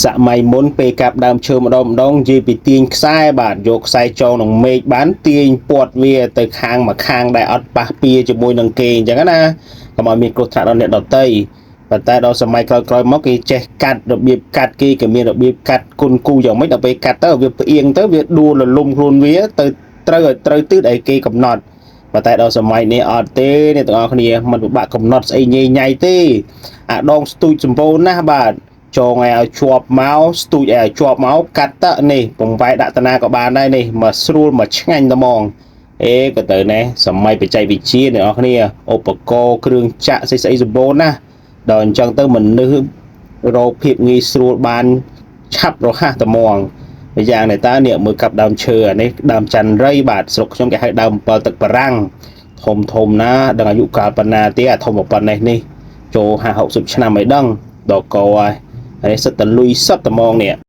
សម័យមុនពេលកាប់ដើមឈើម្ដងម្ដងនិយាយពីទាញខ្សែបាទយកខ្សែចងនឹងមេឃបានទាញពាត់វាទៅខាងមួយខាងដែលអត់ប៉ះពៀជាមួយនឹងគេអញ្ចឹងណាកុំឲ្យមានគ្រោះថ្នាក់ដល់អ្នកដទៃប៉ុន្តែដល់សម័យក្រោយៗមកគេចេះកាត់របៀបកាត់គេក៏មានរបៀបកាត់គុណគូយ៉ាងម៉េចដល់ពេលកាត់ទៅវាផ្អៀងទៅវាដួលលលំខ្លួនវាទៅត្រូវឲ្យត្រូវទិសដែលគេកំណត់ប៉ុន្តែដល់សម័យនេះអត់ទេអ្នកទាំងអស់គ្នាមិនពិបាកកំណត់ស្អីញ៉ៃញ៉ៃទេអាដងស្ទូចសម្បូរណាស់បាទ ចងឲ្យជាប់មកស្ទូចឲ្យជាប់មកកាត់តនេះពងវែដាក់តាណាក៏បានដែរនេះមកស្រួលមកឆ្ងាញ់ត្មងអេក៏ទៅណែសម័យបច្ចេកវិទ្យាអ្នកនរគ្នាឧបករណ៍គ្រឿងចាក់ស្អីស្អីសម្បូរណាស់ដល់អញ្ចឹងទៅមនុស្សរកភាពងាយស្រួលបានឆាប់រហ័សត្មងម្យ៉ាងនេះតើនេះមើលកាប់ដើមឈើអានេះដើមចន្ទរៃបាទស្រុកខ្ញុំគេហៅដើមអំពិលទឹកបារាំងធំធំណាដឹងអាយុកាលប៉ុណ្ណាទេអាធំប៉ុណ្ណេះនេះចូល50 60ឆ្នាំឲ្យដឹងដល់កហើយ ហើយសិតតែលុយសិតត្មងនេះ។